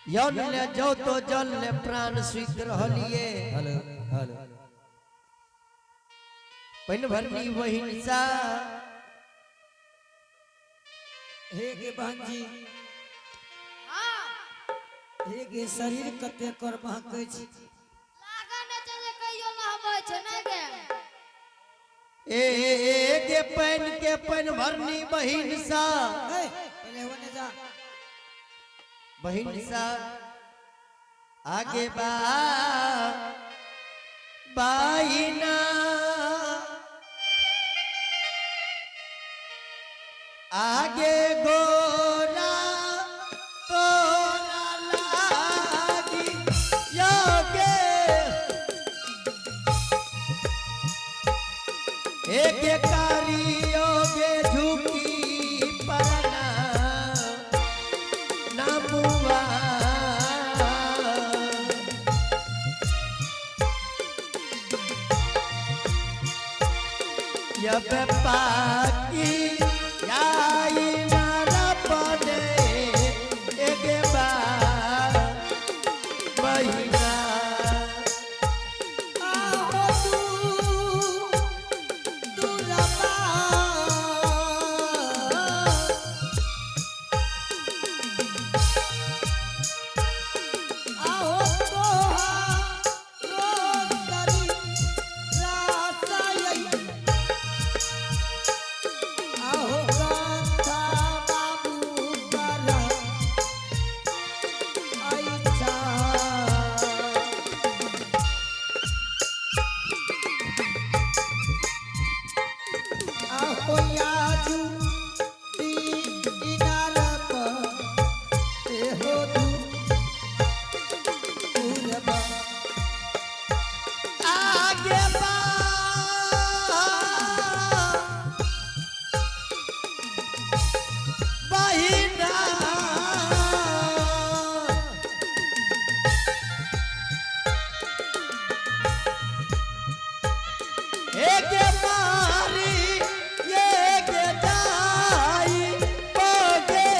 यौन ले जो तो जल ले प्राण सुख रहलिए। Hello hello. पन भरनी बहिन सा। हे गे बहन जी। हाँ। हे गे, शरीर कते कर महकै छै। लागऽ नहि छै जे कहियो नहबै छै नहि गे। ए गे पन के पन भरनी बहिन सा। ए, पहिले होने जा। बहिन सा, आगे बा बाइना, आगे गोरा तोरा लागी योगे। एक कारी योगे झुकी परना नमुआ। यब पाकी आई नारा पने एगे बा बहिना। आहो तू दुलबा। आहो तोहारो शरीर रासायन। आहो गाथा बाबू करा ऐछा। आहो याजू इनार पर एहो दू पूरबा। आगे बा बहिना। एक मारी एक जाई पोगे।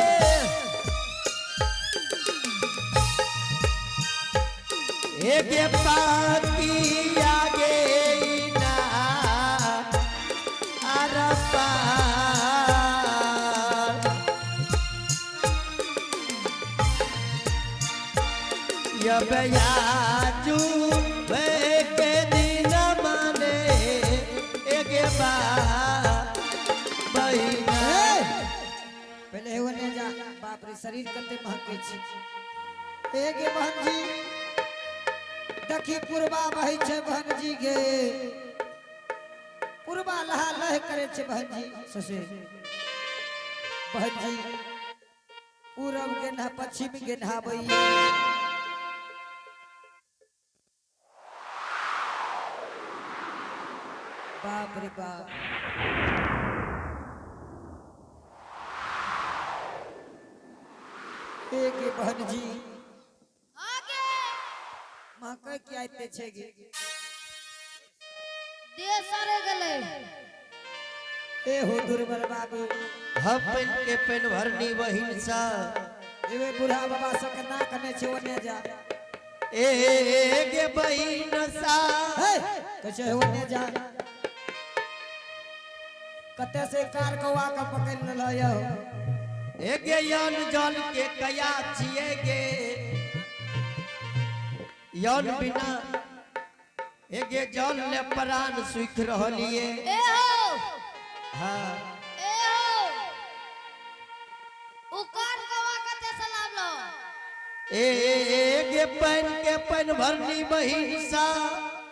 एक पाती आगे ना अरपा। यब याजू वे के दिन माने एक बा बहिना। ए, पहिले होने जा। बाप रे, शरीर कते महकै छै। ए गे बहन जी, देखी पुरबा बहै छै बहन जी गे। पुरबा लहा लह करे छै बहन जी। ससे बहन जी, पूरब के ना पश्चिम के नहाबैया। बाप रे बाप। ए गे बहन जी। हाँ गे। महकै किया एते छै गे? देह सड़ि गेलै। ए हो दुर्बल बाबू। हम पेन के पेन भरनी बहिन सा। एवे बूढ़ा बाबा सबके नाक नहि छै, ओने जा। ए गे बहिन सा। हे, कहै छै ओने जा। कते से कार कौआ के पकड़ि लेलह यौ। ए गे यौन जल के कया छिए गे यौन बिना। ए गे जल ले प्राण सुख रहलिए। ए हो। हाँ। ए हो, उ कार कौआ कते से लाबलो? ए गे पेन के पेन भरनी बहिन सा।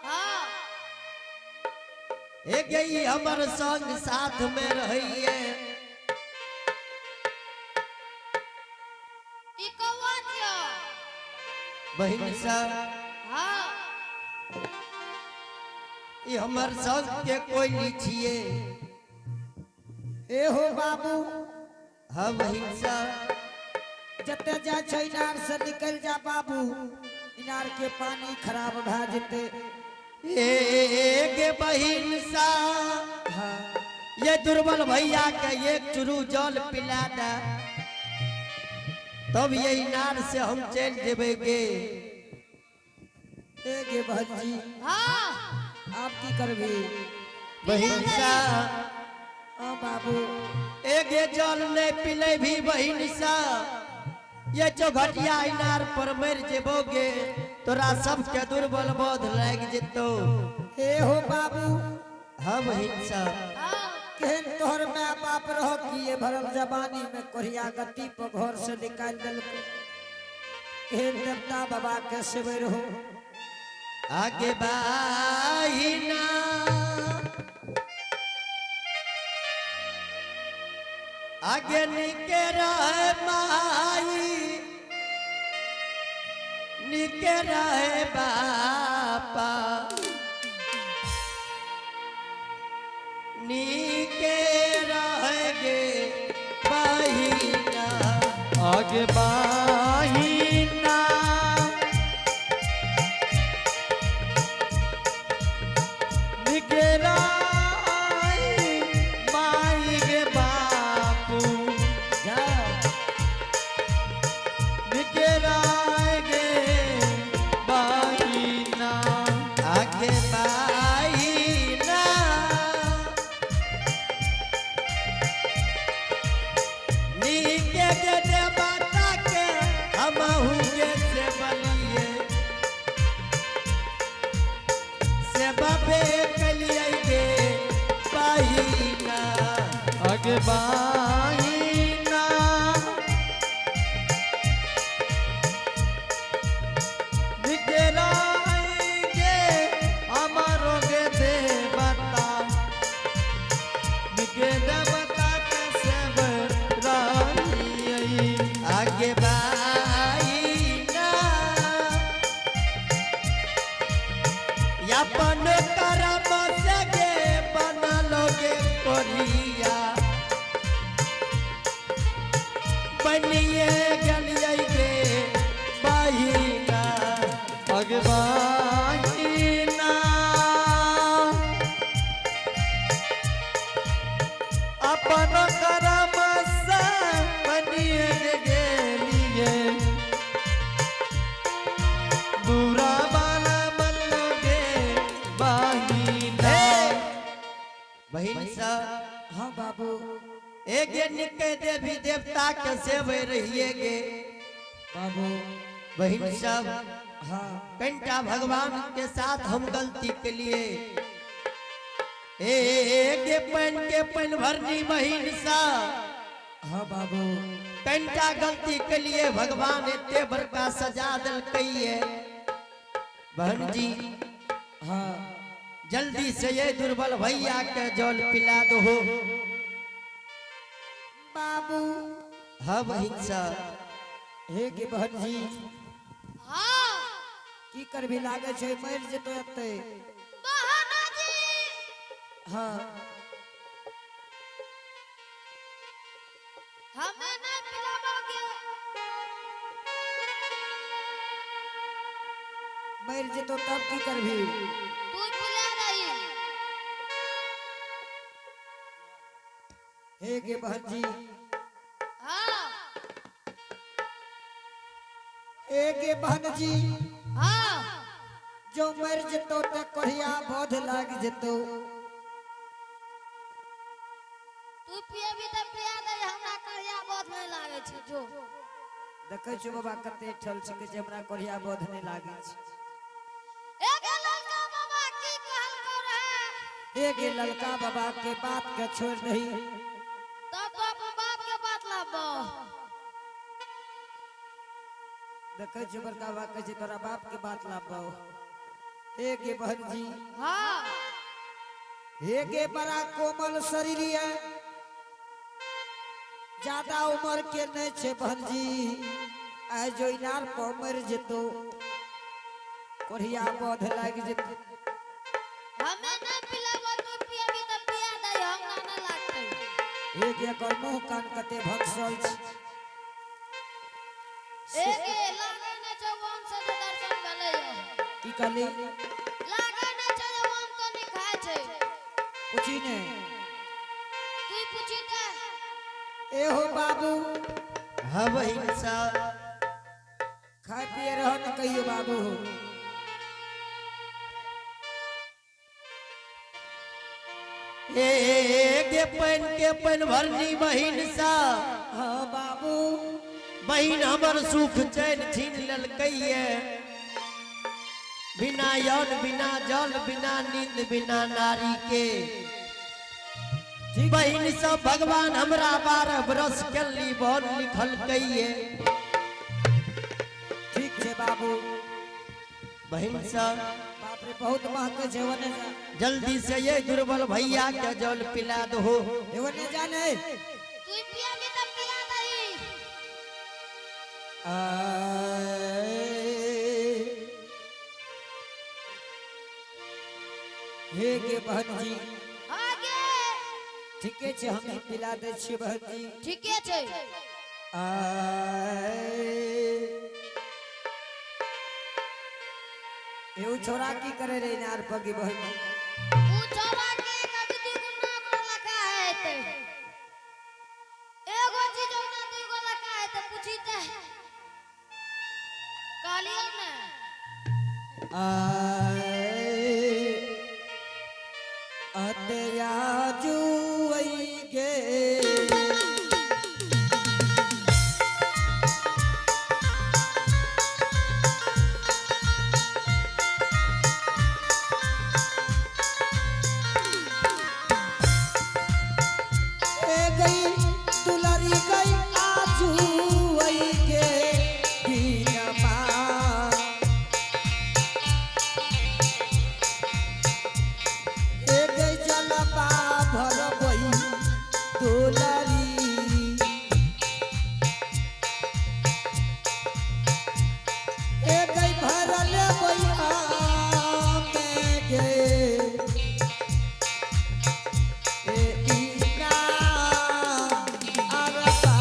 हाँ। ए गे ई हमर संग साथ में रहिए। ई कौआ छियौ। बहिन सा। हाँ। ई हमर संग के कोई छिए। ए हो बाबू। हाँ बहिन सा। जते जाइ छै इनार से निकलि जा बाबू, इनार के पानी खराब भए जेतै। ए गे बहिन सा। हाँ। ये दुर्बल भैया के एक चुरू जल पिला दे। तब ये इनार से हम चल जेबे गे। ए गे बहन जी, हाँ। आप की करबी? बहिन सा। हाँ बाबू। एगे जल नहीं पिले भी बहिन सा, ये चौघटिया इनार पर मर जेबोगे, तोरा सबके दुर्बल बोध लाग जेतो। हे हो बाबू। हाँ बहिन सा। हाँ। केहन तोहर my बाप रह कि ये भरल जवानी में कोरिया गति पर घर से निकाल देलको। केहन देवता बाबा के सेवे रहो। आगे बाहिना आगे निके रहे माई, निके रहे बापा, निके रहे गे बहिना। आगे बाहिना निकेरा माई गे बापू, जा। निकेरा गे बाहिना। आगे बाहिना नीके गे देवता के हमहू गे से बलिए से बाबे कलिए गे बहिना। आगे बाहिना निकेरा गे हमारो गे देवता, निके देवता के सेव राई। आगे बाहिना अपन करम से गे बना लोगे कोरिया, बनिए गलिए गे बहिना। आगे बाहिना अपन करम से बनिए गेलिए, बुरा बाला बनलोगे बाहिना। बहिन सब। हाँ बाबू। एगे निके देवी देवता के सेवे रहिए गे। बाबू। बहिन सब। हाँ। कंटा भगवान के साथ हम गलती के लिए एगे पन के पन भरनी बहिन सा। हाँ बाबू। कंटा गलती के लिए भगवान एते बड़का सजा दिलकैये। बहन जी। हाँ। जल्दी से ये दुर्बल भैया के जल पिला दो। बाबू। हाँ बहिन सा। हे गे बहन जी। हाँ। की करबी? लागे छै मरि जेतो एते। बहना जी। हाँ। हमें नहीं पिलाबोगे। मरि जेतो तब की करबी? तू पिला रही। हे गे बहन जी। हाँ। हे गे बहन जी। हाँ। जो मर जेतो ते कोढ़िया बोध लाग जेतो। तू पिएबी तऽ पिया दे, हमरा करिया बोध नहीं लागे छै जो। देखै छियै बाबा कते ठल छै, कहै छै हमरा कोढ़िया बोध नहीं लागे छै। एगे ललका बाबा की कहलको रहे? हे गे ललका बाबा के बात के छोड़ दही। तब तो अपन बाप के बात लाबो। देखै छियै बड़का बाबा कहै छै तोरा बाप के बात लाबो। हे गे बहन जी। हाँ। हे गे, बड़ा कोमल शरीर है, ज्यादा उम्र के नहीं छे बहन जी। आइ जो इनार पर मर जेतो, कोढ़िया बोध लाग जेतो। हमें नहीं पिलाबो, तू पिएबी तऽ पिया दे, हमरा नहीं लागतै। हे गे, एकर मुंह कान कते भक्सल छै। एगे लागे नहीं छै वन से जे दर्शन भेलै यौ। की कहली? लागे नहीं छै जे वन तो नहीं खाय छै। पूछी ने। तू पूछी ते। ए हो बाबू। हाँ बहिन सा। खाए पिए रहो न कहियो बाबू। ए गे पानि के पानि भरनी बहिन सा। हाँ बाबू। बहिन हमर सुख चैन छीन लेलकैये, बिना यौन बिना जल बिना नींद बिना नारी के। ठीक। बहिन सब भगवान हमरा 12 बरस के बन लिखलकैये। ठीक छै बाबू। बहिन सब बाप रे, बहुत महकै छै, ओने जा। जल्दी से ये दुर्बल भैया के जल पिला दो। ओने जा ने। तू पियाबी त पिया दही। हे गे बहन जी। आगे। ठीके छै, हम ही पिला दै छियै बहन जी। ठीके छै। एगो छोरा की करे रे इनार पगी बहन जी? ऊ छोरा के कभी दू गुना गोर लखा है ते एगो चीज ना दू गो लखा है ते पूछी ते कहलियो ने। अतयाजू गे। ए गई दुलारी गई आजू गे दीनमा। ए गई जलपा भरबई दुलारी। ए गई भरल बैया में गे। ए इना अरबा।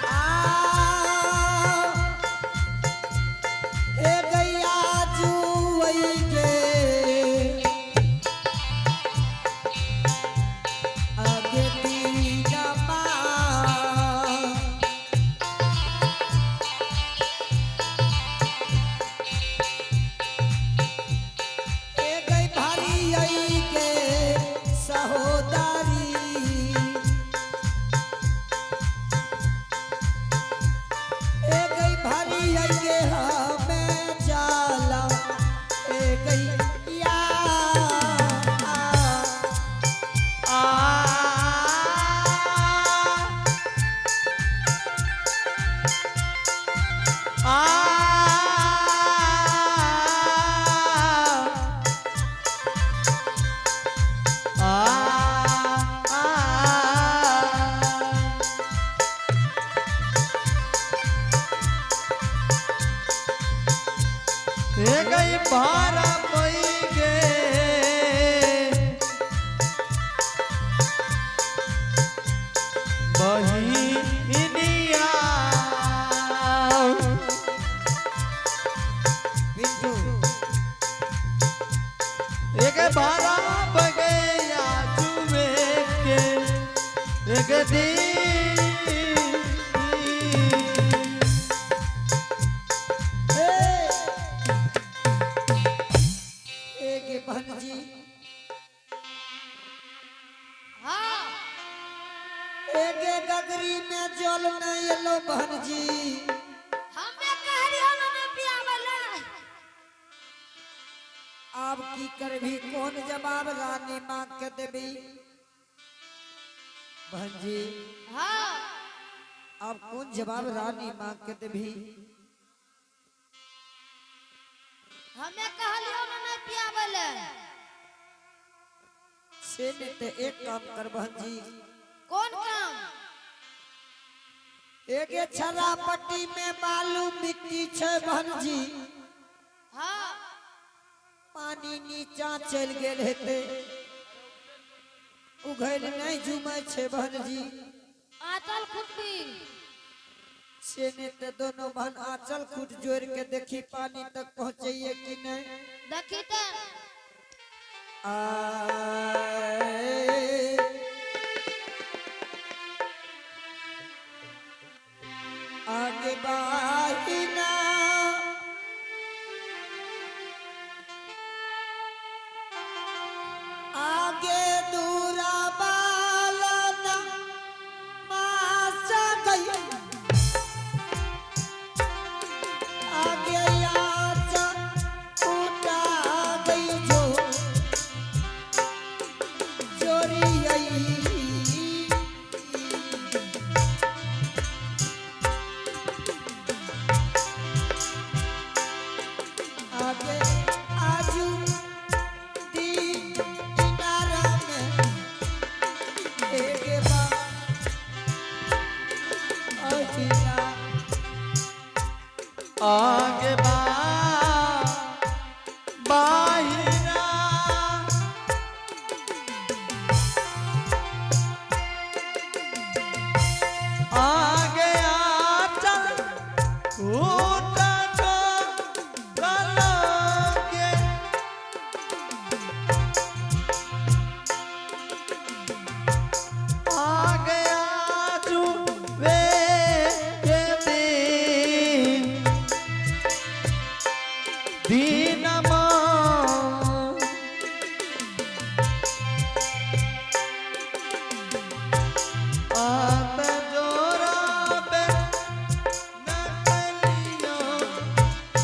आ ए गैया जुई गे आगे दीनमा। ए गई भारी आई के सहोदारी। ए गई भारी आई के हमें जाला। ए गई या। आ आ आ ए गई भारा पई गे बहिनिया। बिट्टू। एक बारा बगैया चुमे के एक दिन। ए गे बहन जी। हाँ। ए गे गगरी में जल नहीं एलो बहन जी। हमे कहलियो ना ने पियाबै ले। आब की करबी, कौन जवाब रानी माँ के देबी बहन जी? हाँ। अब कौन जवाब रानी माँ के देबी? हमे कहलियो ना ने पियाबै ले। से नहीं ते एक काम कर बहन जी। कौन काम? एक छरा पट्टी में बालू मिट्टी छै बहन जी। हाँ। पानी नीचा चल गेल हेते, उघैल नहीं जुमै छै बहन जी। आचल खुटबी। से ने ते दोनों बहन आंचल खूट जोड़ के देखी पानी तक पहुंचैये कि नहीं। देखी ते। आए आगे बाहिना आगे दूरा बालना मासा गई आगे याचा उठा गई जो चोरी आई। आगे आजू दी इनारा में एक बा अहिरा। आगे बा बाहिरा आगे आचल कूट जो रलोगे। आगे आजू वे के दिन दीनमा आत जोरा पे नकलियो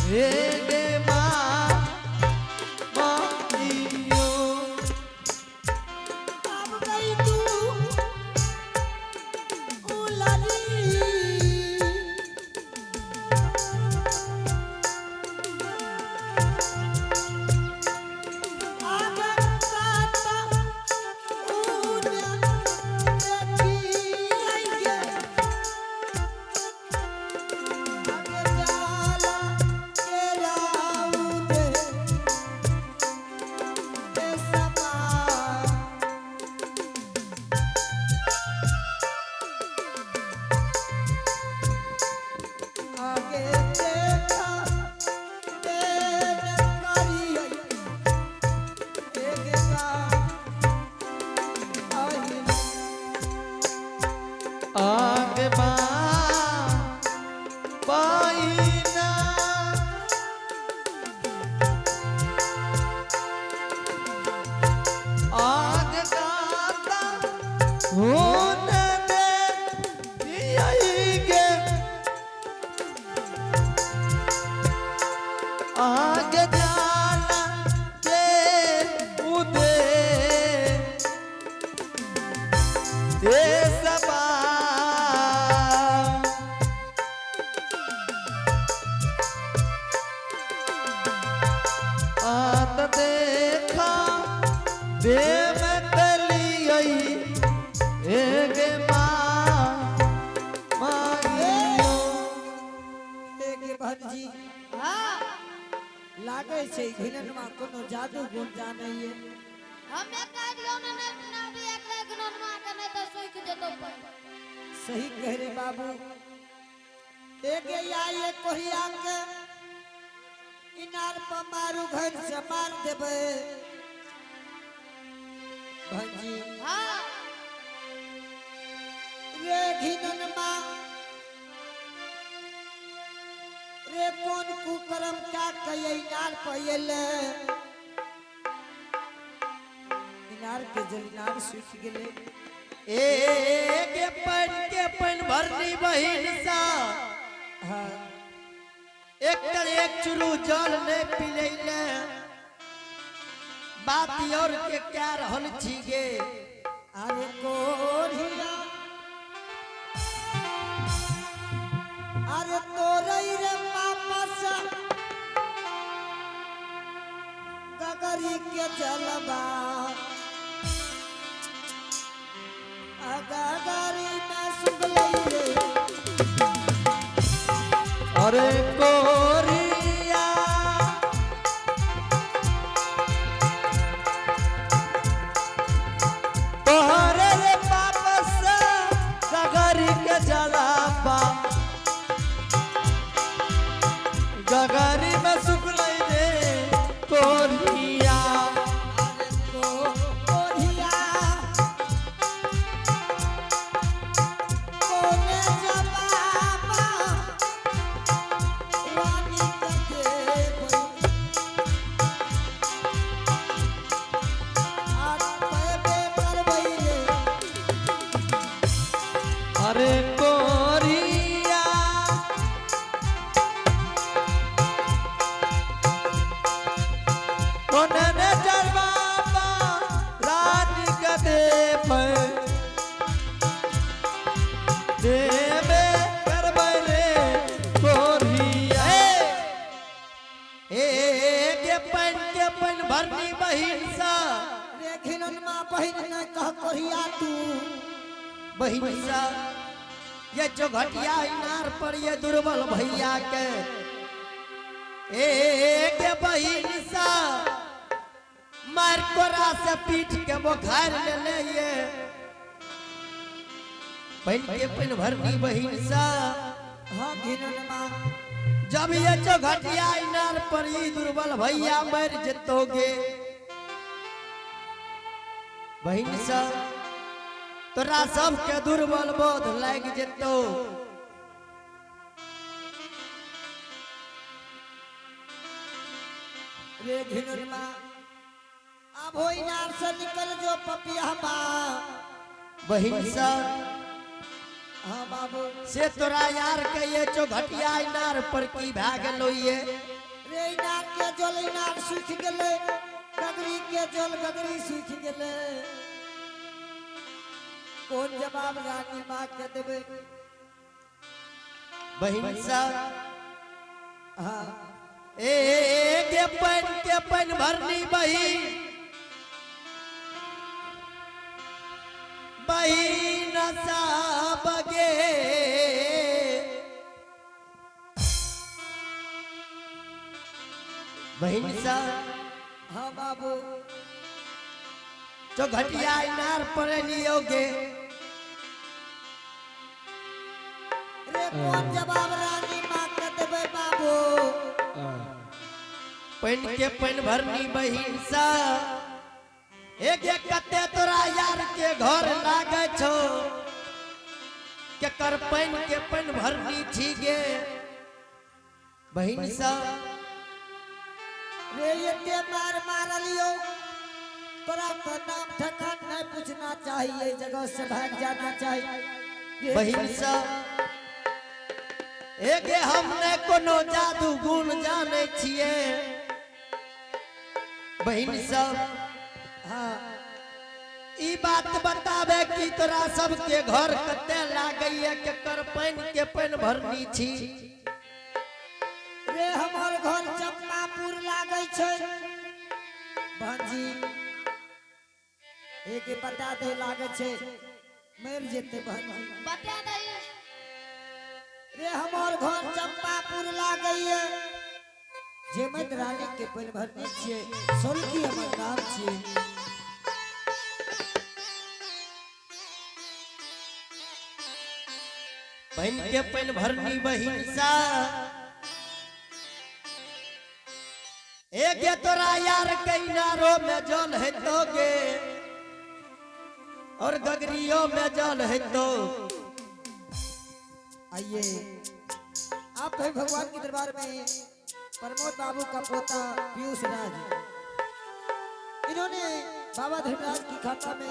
हे गे माँ माइयो। अब गई तू उलरी। आगे काता ऊन देखी आइगे। आगे जाला के राउदे के समा। आगे देखा तेन करियै एक का आही। आगे बा पाइना आग गाता होने दे दियाइगे। आग जाला के उदे ए सबा। आत देखा दे में तलियई एगे माँ माइयो। एक भनजी हाँ। लागै छै घिननमा कोनो जादू गुण जानैये। हमे कह दियो ने ने ना भी एकरे घिननमा के नहीं तो सुख जेतो पर। सही कह रे बाबू। एक या ये कोहिया के इनार पर मारू घर से मार देबै भनजी। हाँ। रे घिननमा रे कोन कुकर्म का कयै इनार पयले इनार के जलिनार सूख गेले। एगे पानि के पानि भरनी बहिन सा। हाँ। एक तर एक चुरू जल नहीं पिलैले बात और के क्या रहल छी गे। अरे कोरिया अरे तोरई रे पापा सा गगरी के जलबा आ गगरी में सुगलई रे। अरे कोरिया तोहरे रे पाप से सगरी के जलापा। कोने ने चरबाबा रानी के देबै देबे करबै रे कोरिया। ए के पानि के पानि भरनी बहिन सा। रे घिननमा बहिन नहि कह कोरिया तू। बहिन सा, ये चौघटिया इनार पर ये दुर्बल भैया के, ए के बहिन सा, मार कोरा से पीट के बोखार ले ले ये पानि के पानि भरनी बहिन सा। हाँ घिननमा। जब ये चौघटिया इनार पर ई दुर्बल भैया मर जतोगे बहिन सा, तोरा सबके दुर्बल बोध लागि जेतौ। रे घिननमा, अब हो इनार से निकल जो पपिया बा। बहिन सा। हाँ बाबू। से तोरा यार के ये चौघटिया इनार पर की भए गेलो ये? रे इनार के जल इनार सूखि गेलै, गगरी के जल गगरी सूखि गेलै। कोन जवाब रानी माँ के देबै? बहिन सा। हाँ। ए के पानि के पानि भरनी बहिन, बहिन साहब गे, बहिन सा। हाँ बाबू। चौघटिया इनार पर लियोगे। रे कोन जवाब रानी माँ के देबै बाबू? पानि के पानि भरनी बहिन सा, एक एक कते तोरा यार के घर लागे छौ, केकर पानि के पानि भरनी छी गे बहिन सा? रे एते मार मारलियो तोरा तो नाम ठेकान नहीं पूछना चाहिए, जगह से भाग जाना चाहिए। बहिन सा, एगे हम ने कोनो जादू गुण जाने छिए बहिन सब। हाँ। ई बात बताबे कि तोरा सबके घर कते लागैया, केकर पानि के पानि भरनी छी? रे हमर घर चम्पापुर लागै छै भांजी। एक बता दे, लागै छै मरि जेतै भांजी। बता दही। रे हमर घर चम्पापुर लागैया, जेमत रानी के पानि भरने छियै, सोलकी हमर नाम छियै। बहिन के पानि भरनी बहिन सा, एगे तोरा यार के इनारो में जल हेतो गे और गगरियो में जल हेतो। आइए, आप है भगवान के दरबार में प्रमोद बाबू का पोता पीयूष राज, इन्होंने बाबा धर्मराज की खाता में